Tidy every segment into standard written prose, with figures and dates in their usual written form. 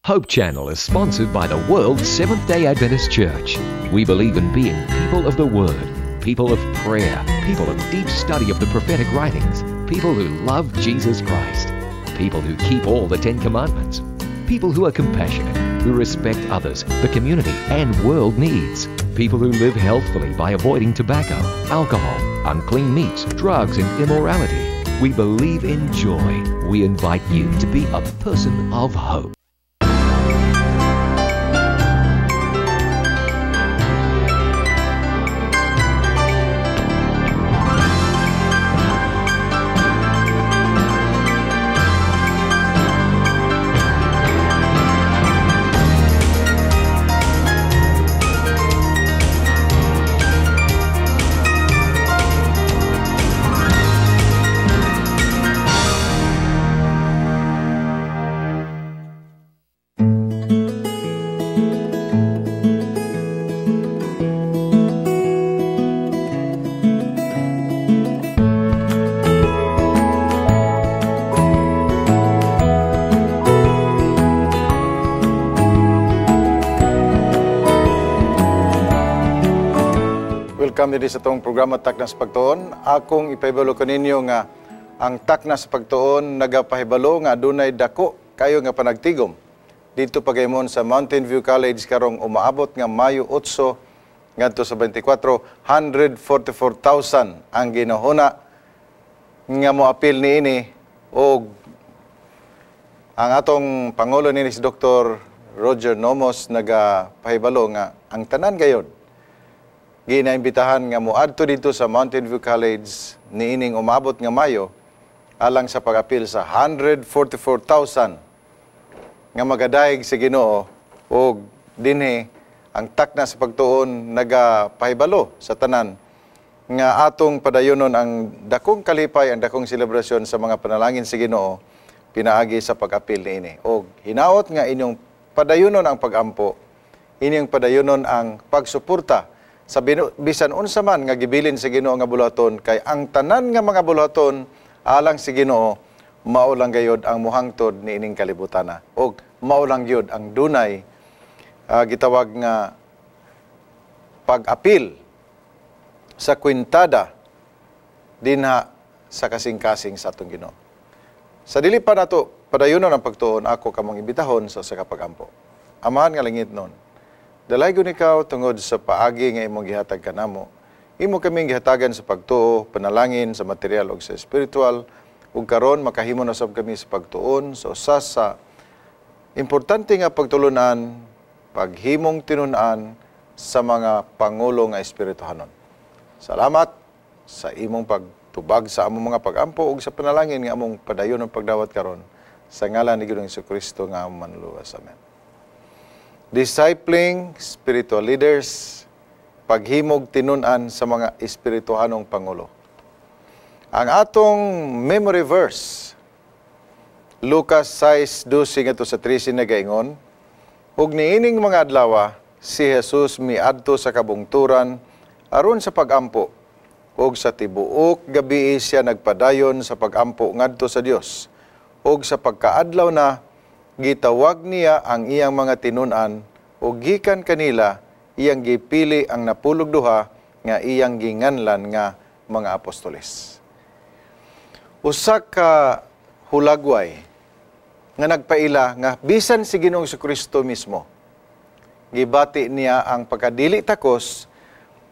Hope Channel is sponsored by the World Seventh-day Adventist Church. We believe in being people of the Word, people of prayer, people of deep study of the prophetic writings, people who love Jesus Christ, people who keep all the Ten Commandments, people who are compassionate, who respect others, the community, and world needs, people who live healthfully by avoiding tobacco, alcohol, unclean meats, drugs, and immorality. We believe in joy. We invite you to be a person of hope. Welcome diri sa atong programa Takna sa Pagtuon. Akong ipahibalo kaninyo nga ang Takna sa Pagtuon nagapahibalo nga adunay dako kayo nga panagtigom dito pagaymon sa Mountain View College karong umaabot nga Mayo 8 ngadto sa 24, 144,000 ang ginahuna nga moapil niini, og ang atong pangulo niini si Dr. Roger Nomos nagapahibalo nga ang tanan gayod ginaimbitahan nga moadto dito sa Mountain View College niining umabot nga Mayo alang sa pag-apil sa 144,000 nga magadayeg sa Ginoo. Og dinhi ang Takna sa Pagtuon nagapahibalo sa tanan nga atong padayonon ang dakong kalipay, ang dakong selebrasyon sa mga panalangin sa Ginoo pinaagi sa pag-apil niini. Og hinaot nga inyong padayonon ang pagampo, inyong padayonon ang pagsuporta sa bisan unsa man nga gibilin sa Ginoo nga buluhaton, kay ang tanan nga mga buluhaton alang sa Ginoo mao lang gayod ang muhangtod niining kalibutana, og mao lang gyud ang dunay gitawag nga pag-apil sa kwintada dinha sa kasing-kasing sa atong Ginoo. Sa dili pa nato padayonon ang pagtuon, ako kamong imbitahon sa usa ka pag-ampo. Amahan nga langit nun, dalaygon ikaw tungod sa paagi nga imong gihatag kanamo. Imo kaming gihatagan sa pagtuo, panalangin sa material ug sa spiritual, ug karon makahimo na sab kami sa pagtuon sa usa sa importante nga pagtulunan, paghimong tinun-an sa mga pangulo nga espirituhanon. Salamat sa imong pagtubag sa among mga pagampo ug sa panalangin nga among padayon ang pagdawat karon sa ngalan ni Ginoong Kristo nga among manluluwas. Amen. Discipling spiritual leaders, paghimog tinun-an sa mga espirituhanong pangulo. Ang atong memory verse, Lucas 6:12 ngadto sa 13 nagaingon, ug niining mga adlaw si Jesus miadto sa kabungturan aron sa pagampo, ug sa tibuok gabi siya nagpadayon sa pagampo ngadto sa Dios, ug sa pagkaadlaw na gitawag niya ang iyang mga tinun-an ug gikan kanila iyang gipili ang 12 nga iyang ginganlan nga mga apostoles. Usa ka hulagway nga nagpaila nga bisan si Ginoong Kristo mismo gibati niya ang pagkadili takos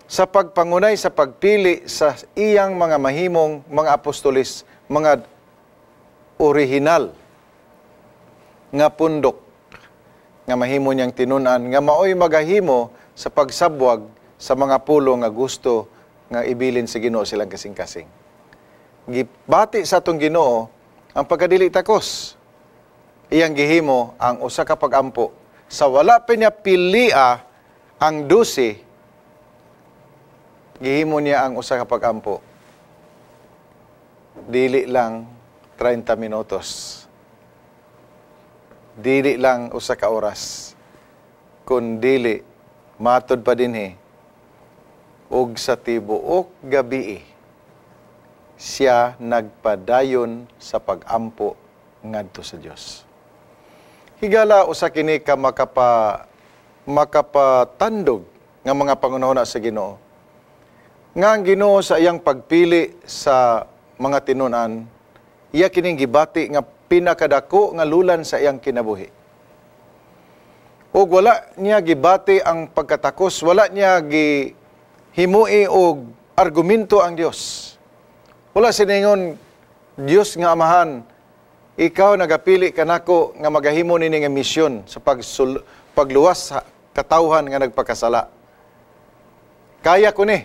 sa pagpangunay sa pagpili sa iyang mga mahimong mga apostoles, mga orihinal nga pundok nga mahimo niyang tinun-an nga maoy magahimo sa pagsabwag sa mga pulo nga gusto nga ibilin sa Ginoo silang kasing-kasing. Gibati sa atong Ginoo ang pagkadili takos. Iyang gihimo ang usa ka pagampo. Sa wala pa niya pilia ang 12, gihimo niya ang usa ka pagampo. Dili lang 30 minutos. Dili lang usa ka oras, kun dili matod pa dinhi, og sa tibuok gabii siya nagpadayon sa pagampo ngadto sa Dios. Higala, usa kini ka makapatandog nga mga panghunahuna sa Ginoo. Nga ang Ginoo sa iyang pagpili sa mga tinunan, iya kining gibati nga pinakadako nga lulan sa iyang kinabuhi. Ug wala niya gibati ang pagkatakos, wala niya gihimui og argumento ang Dios. Wala siningon, "Dios nga Amahan, ikaw nagapili kanako nga magahimo nini nga misyon sa pagluwas sa katawhan nga nagpakasala. Kaya ko ni.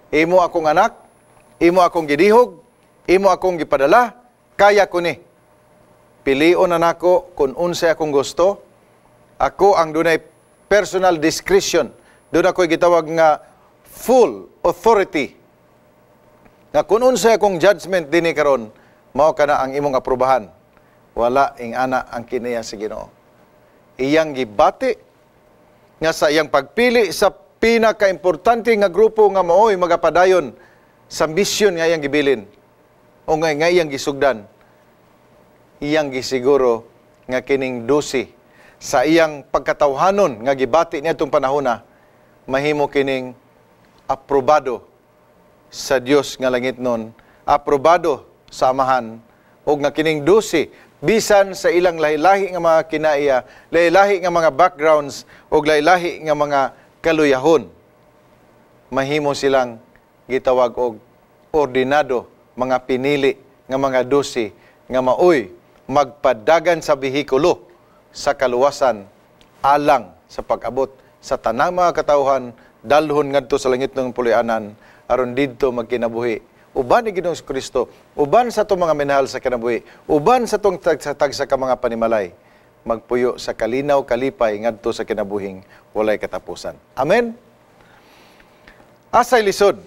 Imo akong anak, imo akong gidihog, imo akong gipadala, kaya ko ni. Pilion na nako kung unsay akong gusto. Ako ang dunay personal discretion. Duna ko'y gitawag nga full authority. Nga kung unsay akong judgment dinhi karon, mao kana ang imong aprobahan." Wala ing ana ang kinaiya sa Ginoo. Iyang gibati nga sa iyang pagpili sa pinakaimportante nga grupo nga mao'y magapadayon sa misyon nga iyang gibilin o nga iyang gisugdan, iyang gisiguro nga kining 12 sa iyang pagkatawhanon nga gibati niya itong panahona, mahimo kining aprobado sa Dios nga langit nun, aprobado sa Amahan, ug nga kining 12, bisan sa ilang lahi-lahi nga mga kinaiya, lahi-lahi nga mga backgrounds, ug lahi-lahi nga mga kaluyahon, mahimo silang gitawag og ordinado, mga pinili nga mga 12 nga maoy magpadagan sa bihikulo sa kaluwasan alang sa pag-abot sa tanang mga katawhan dalhon ngadto sa langit ng puloy-anan aron didto magkinabuhi uban ni Ginoong Kristo, uban sa atong mga minahal sa kinabuhi, uban sa atong tagsa ka mga panimalay, magpuyo sa kalinaw kalipay ngadto sa kinabuhing walay katapusan. Amen. Asay lisod,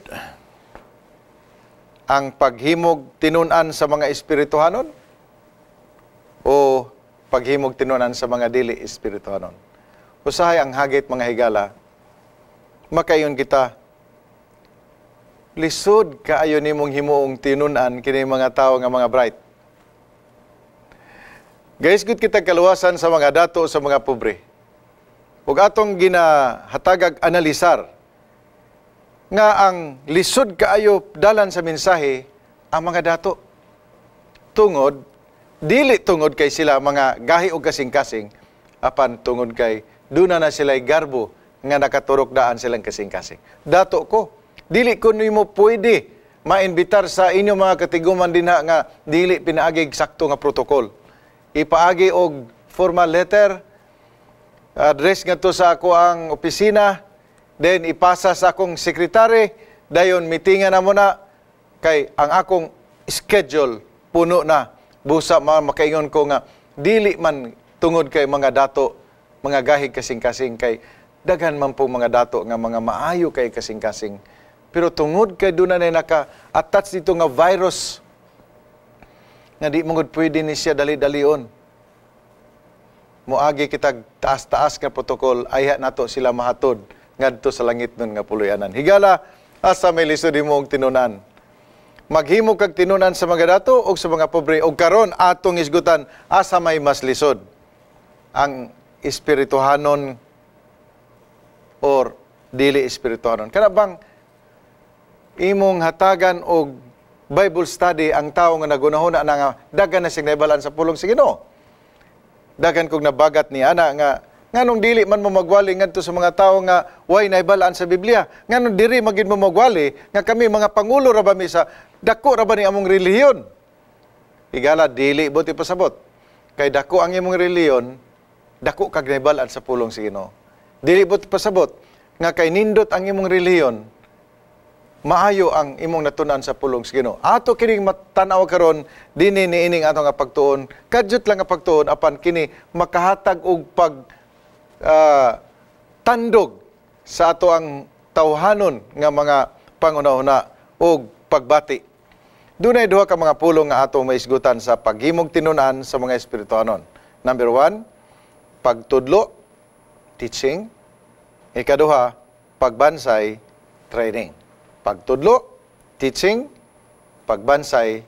ang paghimog tinun-an sa mga espirituhanon o paghimog tinun-an sa mga dili espirituhanon? Usahay ang hagit, mga higala, makayon kita, lisod kaayo nimong himuong tinun-an kini mga tawo nga mga bright. Guys, gud kita kaluwasan sa mga dato, sa mga pobre. Ug atong ginahatagag analisar nga ang lisod kaayo dalan sa mensahe ang mga dato. Tungod dili tungod kay sila mga gahi og kasing-kasing, apan tungod kay duna na sila garbo nga nakaturok daan silang kasing-kasing. "Dato ko, dili ko nimo pwede maimbitar sa inyo mga katiguman dinha nga dili pinaagi sakto nga protocol. Ipaagi og formal letter, address ngadto sa ako ang opisina, then ipasa sa akong sekretary, dayon meetingan na mo na kay ang akong schedule puno na." Busa makaingon ko nga dili man tungod kay mga dato, mga gahig kasing-kasing, kay daghan man po mga dato nga mga maayo kay kasing-kasing. Pero tungod kay doon na naka-attach dito nga virus nga di mo gud pwede ni siya dali-dalion. Moagi kitag taas-taas nga protocol ayha nato sila mahatod ngadto sa langit nun nga puloy-anan. Higala, asa may lisod imong tinunan? Maghimo kag tinunan sa mga dato o sa mga pobre? O karon atong isgutan, asa may mas lisod? Ang espirituhanon or dili espirituhanon? Kana bang imong hatagan og Bible study ang tao nga nagunahuna na nga dagan na siyang naibalan sa pulong sa Ginoo? Dagan kog nabagat ni ana nga nganong dili man mo magwali ngadto sa mga tawo nga way naibalaan sa Biblia? Nganong diri magid mo magwali nga kami mga pangulo ra ba mi sa dako ra ba ni among relihiyon? Higala, dili buot ipasabot. Kay dako ang imong relihiyon, dako kag naibalaan sa pulong sa Ginoo. Dili buot ipasabot nga kay nindot ang imong relihiyon, maayo ang imong natun-an sa pulong sa Ginoo. Ato kining matan-aw karon dinhi niining ato nga pagtuon. Kadyot lang nga pagtuon, apan kini makahatag og pag tandog sa ato ang tawhanon nga mga panghuna-huna og pagbati. Dunay duha ka mga pulong nga atong maisgutan sa paghimog tinun-an sa mga espirituhanon. Number 1, pagtudlo, teaching. Ikaduha, pagbansay, training. Pagtudlo, teaching, pagbansay,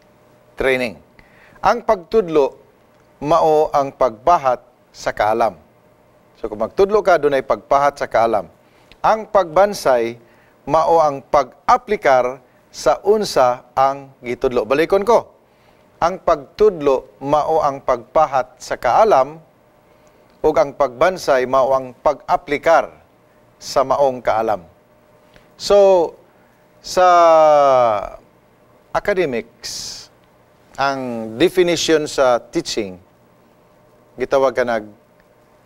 training. Ang pagtudlo, mao ang pagpahat sa kaalam. So kung magtudlo ka, dunay pagpahat sa kaalam. Ang pagbansay mao ang pag-aplikar sa unsa ang gitudlo. Balikon ko. Ang pagtudlo mao ang pagpahat sa kaalam ug ang pagbansay mao ang pag-aplikar sa maong kaalam. So sa academics, ang definition sa teaching gitawag ka nag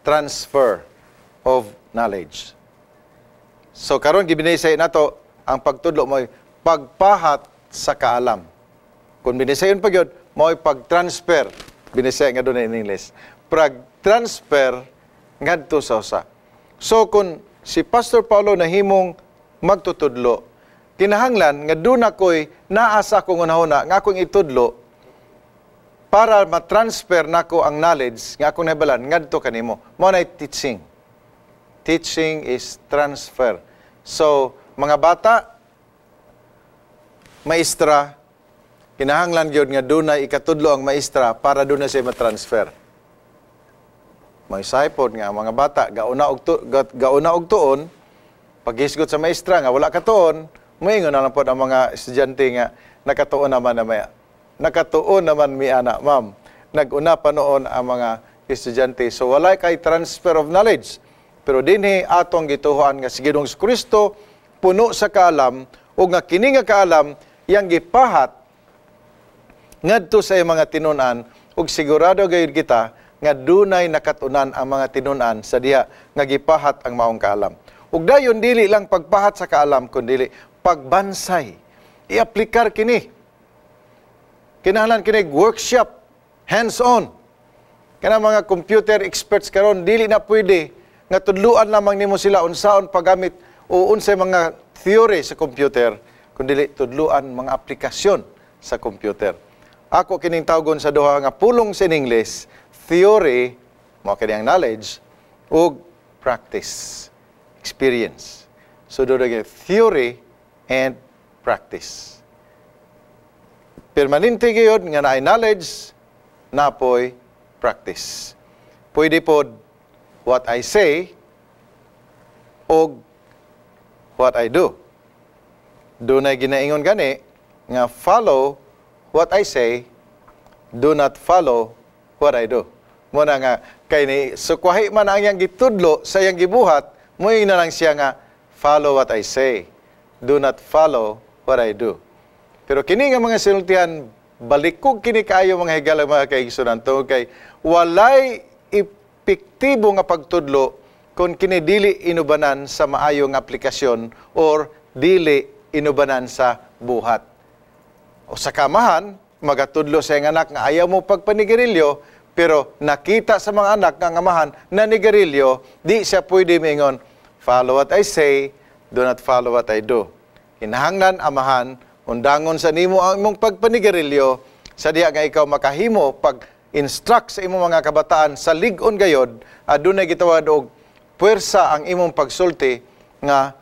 transfer of knowledge. So karon gibinisay nato ang pagtudlo mo'y pagpahat sa kaalam. Kung binisayon pa gyud, mo'y pag-transfer. Binisaya nga doon in English. Pag-transfer ngadto sa usa. So kung si Pastor Paulo nahimong magtutudlo, kinahanglan nga doon ako'y naa sa akong hunahuna nga akong itudlo para ma-transfer nako ang knowledge nga akong nahibalan ngadto kanimo. Mao na teaching. Teaching is transfer. So, mga bata, maestra, kinahanglan gyud nga dunay ikatudlo ang maestra para dunay siya ma-transfer. May pod nga ang mga bata gauna og tuon, paghisgot sa maestra nga wala katuon, moingon na lang pod ang mga estudyante nga nakatuon naman na maya. Nakatuon naman mi ana, ma'am. Naguna pa noon ang mga estudyante. So wala kay transfer of knowledge. Pero dinhi atong gituohan nga si Ginoong Kristo puno sa kaalam ug nga kini nga kaalam iyang gipahat ngadto sa iyang mga tinun-an, ug sigurado gayud kita nga dunay nakatunan ang mga tinun-an sa diha nga gipahat ang maong kaalam. Ug dayon dili lang pagpahat sa kaalam kundi pagbansay. Iaplikar kini. Kinahanglan kini workshop, hands-on. Kana mga computer experts karon, dili na pwede nga tudluan lamang nimo sila unsaon paggamit o unsay mga theory sa computer, kundi tudluan mga aplikasyon sa computer. Ako kining tawgon sa duha nga pulong sa English, theory, mao kini ang knowledge, ug practice, experience. So doon theory and practice. Permanente gyud nga naay knowledge, napoy practice. Pwede pod what I say og what I do. Dunay ginaingon gani nga follow what I say, do not follow what I do. Mao na nga kay ni sukwahi man ang iyang gitudlo sa iyang gibuhat, moingon na lang siya nga follow what I say, do not follow what I do. Pero kini nga mga sinultihan, balikog kini kaayo, mga higala, mga kaigsunan, tungod kay walay epektibo nga pagtudlo kung kini dili inubanan sa maayong aplikasyon or dili inubanan sa buhat. O sa kamahan, magatudlo sa iyang anak nga ayaw mo pagpanigarilyo, pero nakita sa mga anak nga ang amahan na nigarilyo, di siya pwede mingon, follow what I say, do not follow what I do. Kinahanglan, amahan, undangon sa nimo ang imong pagpanigarilyo sa diha nga ikaw makahimo pag instruct sa imong mga kabataan sa lig-on gayod, adunay gitawag og puwersa ang imong pagsulti nga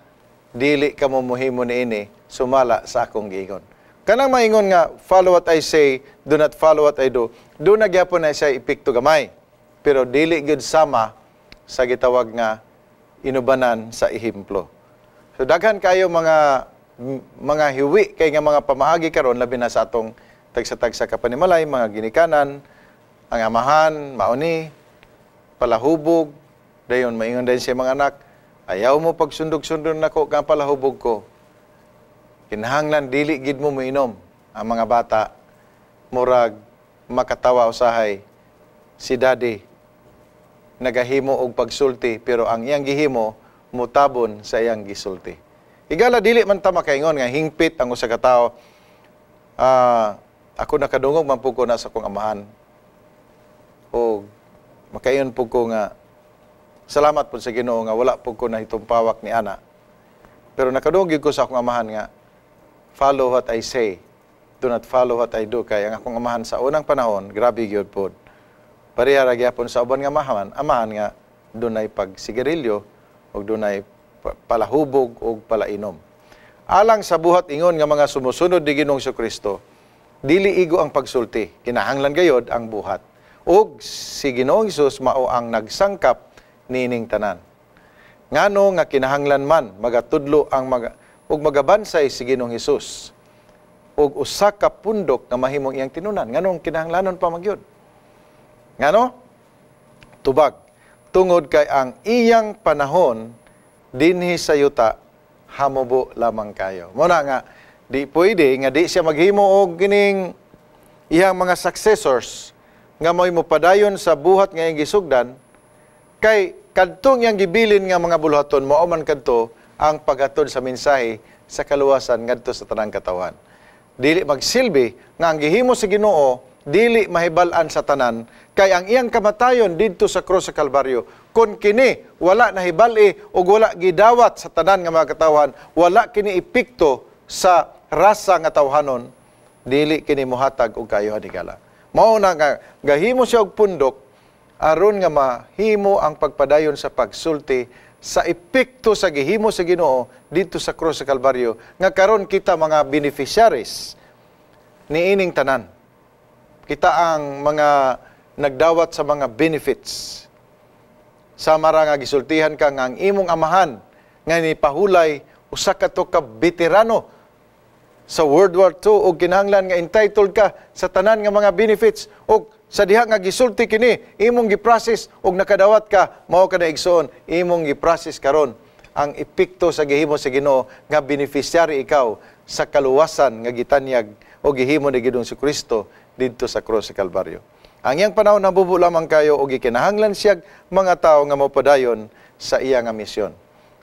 dili ka mo mohimo niini sumala sa akong giingon. Kanang maingon nga follow what I say, do not follow what I do, do na gyapon na siya epekto gamay. Pero dili gyud sama sa gitawag nga inubanan sa ehemplo. So daghan kayo mga hiwi kay nga mga pamaagi karon, labi na sa atong tagsa-tagsa ka panimalay, mga ginikanan, ang amahan mauni palahubog, dayon maingon din siya mga anak, ayaw mo pagsundog-sundog nako nga palahubog ko. Kinahanglan dili gid mo moinom. Ang mga bata murag makatawa usahay, si daddy nagahimo og pagsulti pero ang iyang gihimo mutabon sa iyang gisulti. Igala, dili man ta makaingon nga hingpit ang usa ka tawo. Ako nakadungog man pud ko na sa akong amahan. O makaingon pud ko nga salamat pud sa Ginoo nga wala pud ko nahitumpawak ni ana. Pero nakadungog gyud ko sa akong amahan nga follow what I say, do not follow what I do, kay ang akong amahan sa unang panahon grabe gyud pod. Pareha ra gyapon sa uban nga amahan nga dunay pagsigarilyo ug dunay palahubog ug palainom. Alang sa buhat ingon nga mga sumusunod ni Ginoong Kristo, dili igo ang pagsulti, kinahanglan gayod ang buhat. Ug si Ginoong Hesus mao ang nagsangkap niining tanan. Ngano nga kinahanglan man magatudlo ang ug magabansay si Ginoong Hesus ug usa ka pundok nga mahimong iyang tinunan? Nganong kinahanglanon pa magyud? Ngano? Tubag, tungod kay ang iyang panahon dinhi sa yuta hamubo lamang kayo. Mao na nga di pwede nga di siya maghimo og kining iyang mga successors nga mo'y mopadayon sa buhat nga iyang gisugdan, kay kadtong iyang gibilin nga mga buluhaton mao man kadto ang paghatod sa mensahe sa kaluwasan ngadto sa tanang katawhan. Dili magsilbi nga ang gihimo sa Ginoo dili mahibal-an sa tanan, kay ang iyang kamatayon didto sa krus sa Kalbaryo, kon kini wala nahibal-i ug wala gidawat sa tanan nga mga katawhan, wala kini epekto sa rasa nga tawhanon, dili kini mohatag og kaayohan higala. Mao na nga gahimo siya og pundok aron nga mahimo ang pagpadayon sa pagsulti sa epekto sa gihimo sa Ginoo didto sa krus sa Kalbaryo, nga karon kita mga beneficiaries niining tanan. Kita ang mga nagdawat sa mga benefits. Sama ra nga gisultihan ka nga ang imong amahan nga nipahulay usa ka to ka veterano sa World War II ug kinahanglan nga entitled ka sa tanan nga mga benefits, ug sa diha nga gisulti kini imong gi-process ug nakadawat ka, mao ka na igsoon, imong gi-process karon ang epekto sa gihimo sa Ginoo nga beneficiary ikaw sa kaluwasan nga gitanyag o gihimo ni Ginoong Kristo didto sa krus sa Kalbaryo. Ang iyang panahon nabubo lamang kayo og gikinahanglan siya mga tawo nga mopadayon sa iya nga misyon.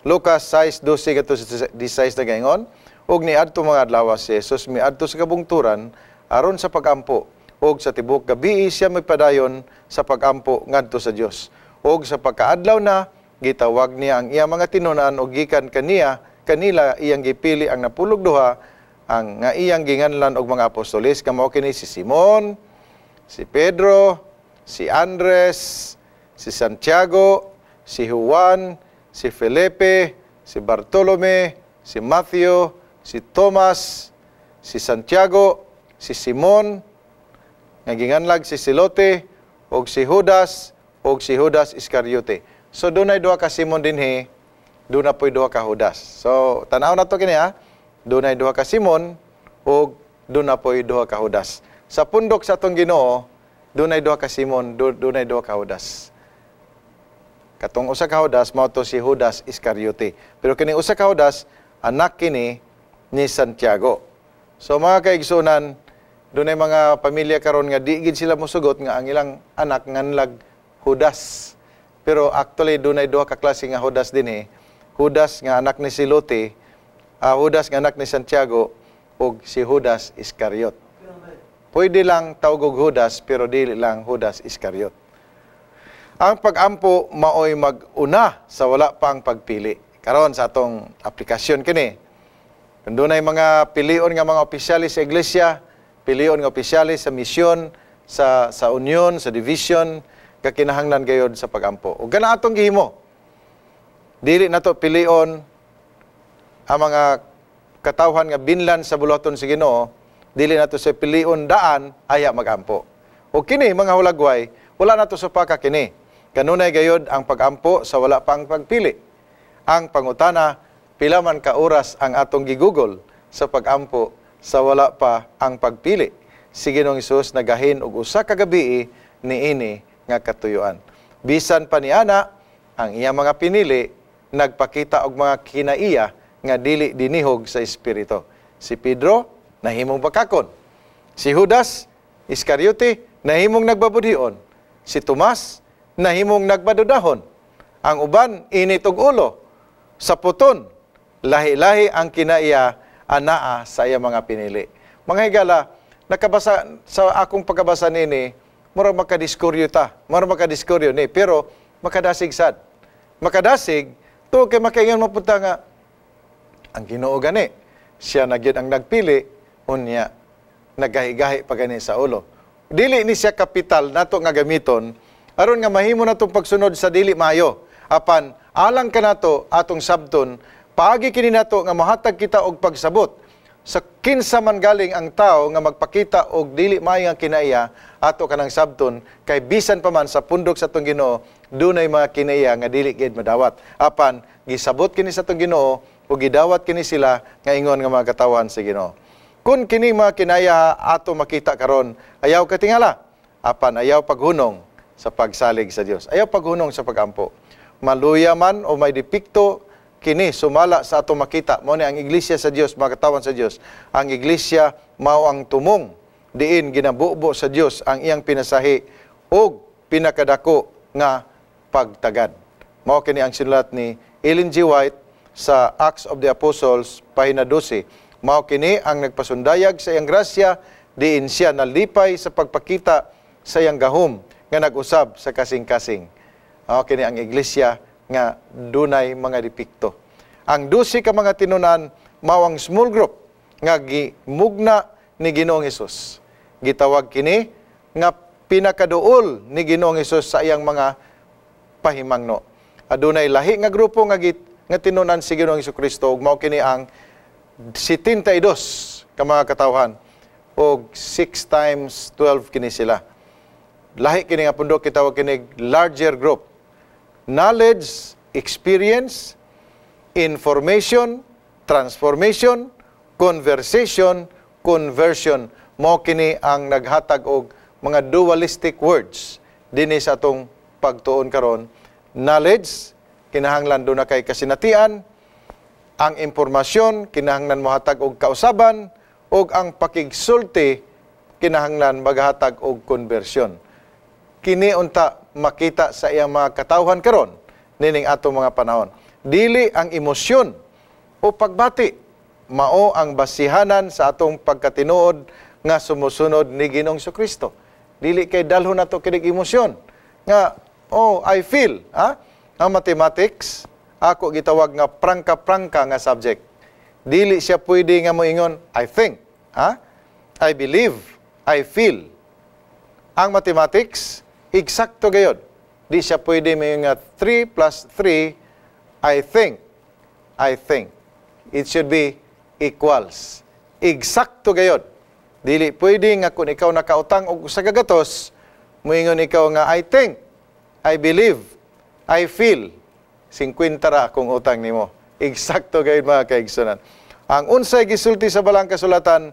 Lucas 6:12 ngadto sa 16 nagaingon, "Ug niadto mga adlaw si Jesus miadto sa kabungturan aron sa pagampo, ug sa tibuok gabii siya magpadayon sa pagampo ngadto sa Dios. Ug sa pagkaadlaw na, gitawag niya ang iyang mga tinunan ug gikan kaniya kanila iyang gipili ang 12, ang nga iyang ginganlan og mga apostoles, nga mao kini si Simon, si Pedro, si Andres, si Santiago, si Juan, si Felipe, si Bartolome, si Matthew, si Tomas, si Santiago, si Simon nga ginganlag si Silote, ug si Judas, ug si Judas Iscariote." So dunay duha ka Simon dinhi, duna po'y duha ka Judas. So tan-aw na to kini ha. Dunay duha ka Simon ug duna po'y duha ka Judas. Sa pundok sa atong Ginoo, dunay duha ka Simon, dunay duha ka Judas. Katong usa ka Judas mao to si Judas Iscariote. Pero kining usa ka Judas, anak kini ni Santiago. So mga kaigsunan, dunay mga pamilya karon nga di gid sila mosugot nga ang ilang anak nganlag Judas. Pero actually dunay duha ka klase nga Judas dinhi. Judas nga anak ni Silote, Judas nga anak ni Santiago, ug si Judas Iscariot. Pwede lang tawag og Judas pero dili lang Judas Iscariot. Ang pagampo maoy mag-una sa wala pa ang pagpili. Karon sa atong aplikasyon kini, kung dunay mga pilion nga mga opisyalis sa iglesia, pilion nga opisyalis sa misyon, sa union, sa division, kakinahanglan gayod sa pagampo. Ug kana atong gihimo. Dili nato pilion ang mga katawhan nga binlan sa buluhaton sa Ginoo, dili nato sa pilion daan aya magampo. Ug kini mga hulagway, wala nato supaka kini. Kanunay gayod ang pagampo sa wala pang pagpili. Ang pangutana, pila man ka oras ang atong gigugol sa pagampo sa wala pa ang pagpili? Si Ginoong Hesus nagahin og usa ka gabii niini nga katuyuan. Bisan pa niana, ang iyang mga pinili nagpakita og mga kinaiya nga dili dinihog sa espiritu. Si Pedro nahimong bakakon. Si Judas Iscariote nahimong nagbabudhion. Si Tomas nahimong nagbadudahon. Ang uban init og ulo. Sa puton, lahi-lahi ang kinaiya anaa sa iyang mga pinili. Mga higala, nakabasa sa akong pagkabasa nini, murag makadiskuryo ta, murag makadiskuryo ni, pero makadasig sad. Makadasig to kay makaingon mapunta nga ang Ginoo gani, siya na gyud ang nagpili, unya nagahigahi pa gani sa ulo. Dili ni siya kapital nato nga gamiton aron nga mahimo natong pagsunod sa dili maayo. Apan alang kanato atong sabton, paagi kini nato nga mohatag kita og pagsabot Sa kinsa man galing ang tao nga magpakita og dili maayo ang kinaiya, ato kanang sabton kay bisan pa man sa pundok sa atong Ginoo dunay mga kinaiya nga dili gid madawat. Apan gisabot kini sa atong Ginoo ug gidawat kini sila nga ingon nga mga katawhan sa Ginoo. Kung kini mga kinaiya ato makita karon, ayaw katingala, apan ayaw paghunong sa pagsalig sa Dios. Ayaw paghunong sa pagampo. Maluya man o may depekto kini sumala sa ato makita. Mao ni ang iglesia sa Dios, mga katawan sa Dios. Ang iglesia mao ang tumong diin ginabubo sa Dios ang iyang pinasahi og pinakadako nga pagtagad. Mao kini ang sinulat ni Ellen G. White sa Acts of the Apostles, pahina 12. Mao kini ang nagpasundayag sa iyang grasya diin siya nalipay sa pagpakita sa iyang gahom nga nag-usab sa kasing-kasing. Mao kini ang iglesia nga dunay mga depekto. Ang 12 ka mga tinunan mao ang small group nga gimugna ni Ginoong Hesus. Gitawag kini nga pinakaduol ni Ginoong Hesus sa iyang mga pahimangno. Adunay lahi nga grupo nga tinunan si Ginoong Kristo ug mao kini ang 72 ka mga katawhan og 6 times 12 kini sila. Lahi kini nga pundok, gitawag kini larger group. Knowledge, experience, information, transformation, conversation, conversion. Mao kini ang naghatag og mga dualistic words dinhi sa atong pagtuon karon. Knowledge, kinahanglan duna kay kasinatian, ang impormasyon kinahanglan mohatag og kausaban, ug ang pakigsulti kinahanglan maghatag og konbersyon. Kini unta makita sa iyang mga katawhan karon nining atong mga panahon. Dili ang emosyon o pagbati mao ang basihanan sa atong pagkatinuod nga sumusunod ni Ginoong Kristo. Dili kay dalhon nato kinig emosyon nga, "Oh, I feel," ha? Ang mathematics ako gitawag nga prangka-prangka nga subject. Dili siya pwede nga moingon, "I think," ha? "I believe," "I feel." Ang mathematics, eksakto gayod. Di siya pwede moingon nga 3 plus 3, "I think, I think." It should be equals. Eksakto gayod. Dili pwede nga kung ikaw nakautang og usa ka gatos, moingon ikaw nga, "I think, I believe, I feel." 50 ra akong utang nimo. Eksakto gayud, mga kaigsunan. Ang unsay gisulti sa Balaang Kasulatan,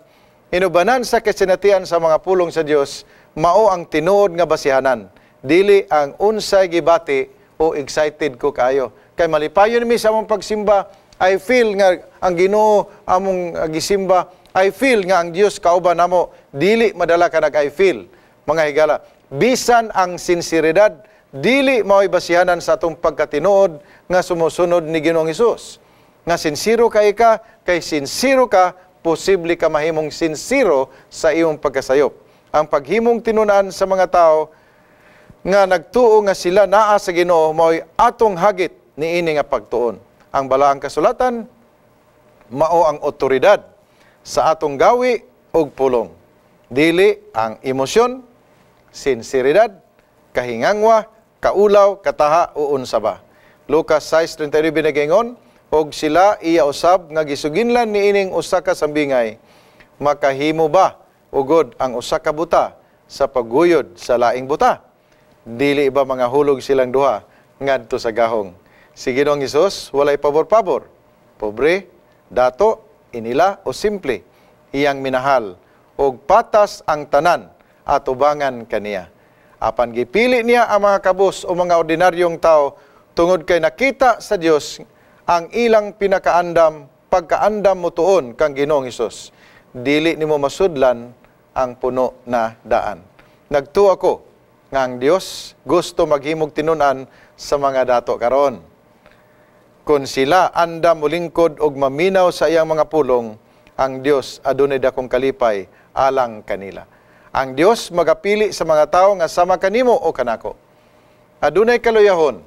inubanan sa kasinatian sa mga pulong sa Dios, mao ang tinuod nga basihanan. Dili ang unsay gibati o excited ko kayo. Kay malipayon mi sa among pagsimba, I feel nga ang Ginoo among gisimba, I feel nga ang Dios kauban namo. Dili madala ka nag "I feel." Mga higala, bisan ang sinseridad dili mao'y basihanan sa atong pagkatinuod nga sumusunod ni Ginoong Hesus. Nga sinsero kay ka, kay sinsero ka, posible ka mahimong sinsero sa iyong pagkasayop. Ang paghimong tinunan sa mga tao nga nagtuo nga sila naa sa Ginoo mao'y atong hagit niini nga pagtuon. Ang Balaang Kasulatan mao ang otoridad sa atong gawi ug pulong. Dili ang emosyon, sinseridad, kahingangwa, kaulaw, kataha o unsa ba. Lucas 6:39 nagaingon, "Og sila iya usab nga gisuginlan niining usa ka sambingay, makahimo ba ugod ang usa ka buta sa pagguyod sa laing buta? Dili ba mga hulog silang duha ngadto sa gahong?" Si Ginoong Hesus walay pabor-pabor. Pobre, dato, inila o simple, iyang minahal og patas ang tanan atubangan kaniya. Apan gipili niya ang mga kabus o mga ordinaryong tao tungod kay nakita sa Dios ang ilang pinakaandam pagkaandam motuon kang Ginoong Hesus. Dili nimo masudlan ang puno na daan. Nagtuo ako nga ang Dios gusto maghimog tinun-an sa mga dato karon. Kung sila andam molingkod og maminaw sa iyang mga pulong, ang Dios adunay dakong kalipay alang kanila. Ang Dios magapili sa mga tao nga sama kanimo o kanako. Adunay kaluyahon,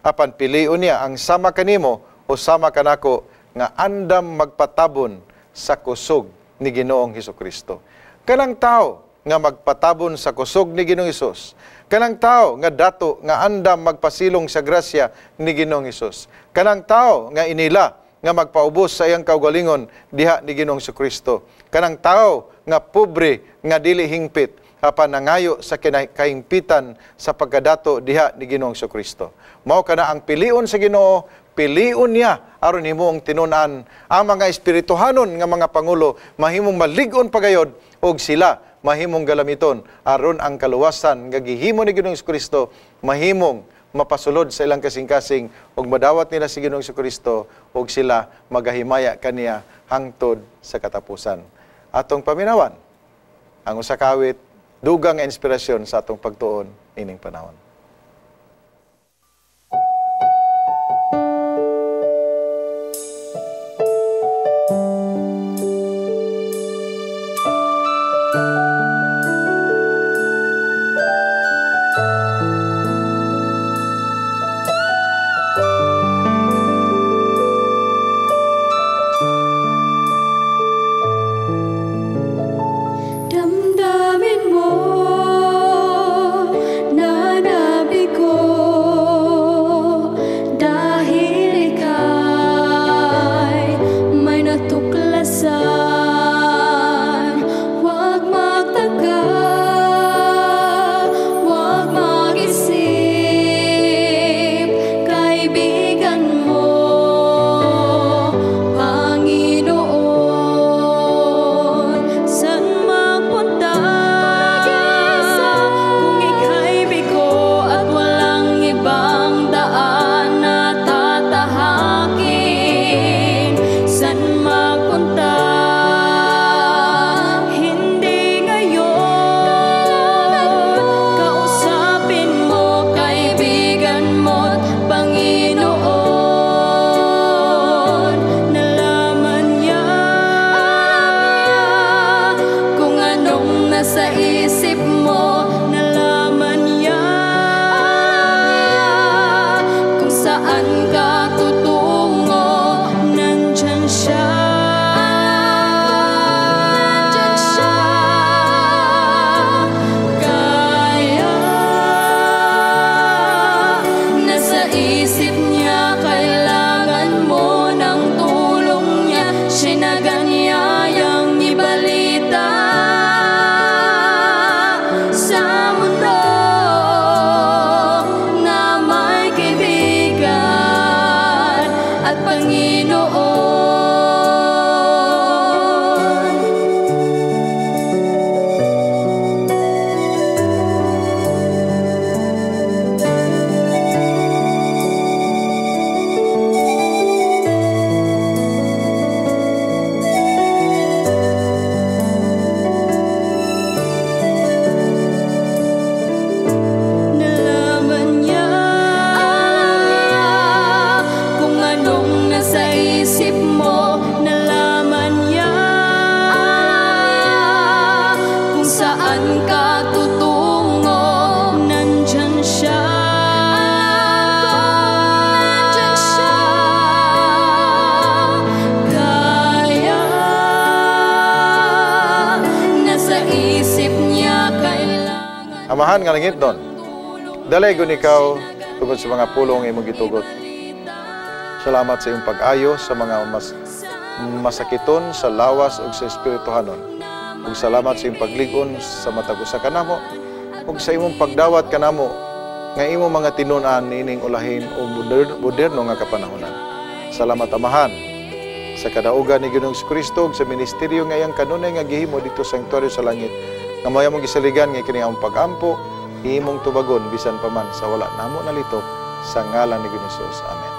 apan pilion niya ang sama kanimo o sama kanako nga andam magpatabon sa kusog ni Ginoong Hesus Kristo. Kanang tao nga magpatabon sa kusog ni Ginoong Hesus. Kanang tao nga dato nga andam magpasilong sa grasya ni Ginoong Hesus. Kanang tao nga inila nga magpaubos sa iyang kaugalingon diha ni Ginoong Kristo. Kanang tawo nga pobre nga dili hingpit apan nangayo sa kahingpitan sa pagkadato diha ni Ginoong Kristo. Mao kana ang pilion sa Ginoo, pilion niya aron himong tinun-an ang mga espirituhanon nga mga pangulo mahimong malig-on pagayod og sila mahimong galamiton aron ang kaluwasan nga gihimo ni Ginoong Kristo mahimong mapasulod sa ilang kasing-kasing ug madawat nila si Ginoong Kristo ug sila magahimaya kaniya hangtod sa katapusan. Atong paminawan ang usa ka awit, dugang nga inspirasyon sa atong pagtuon ining panahon. Damdamin mo na Amahan nga langit don, dalaygon ikaw tungod sa mga pulong imong gitugot. Salamat sa imong pag-ayo sa mga masakiton sa lawas ug sa espirituhanon. Ug salamat sa imong paglig-on sa matag usa kanamo ug sa imong pagdawat kanamo nga imong mga tinun-an niining ulahin o moderno nga kapanahonan. Salamat Amahan sa kadaugan ni Ginoong Kristo ug sa ministeryo nga iyang kanunay nga gihimo dito sa sanktuaryo sa langit. Nga mao among gisaligan nga kini ang pag-ampo imong tubagon bisan pa man sa wala namo nalitok sa ngalan ni Ginoong Hesus. Amen.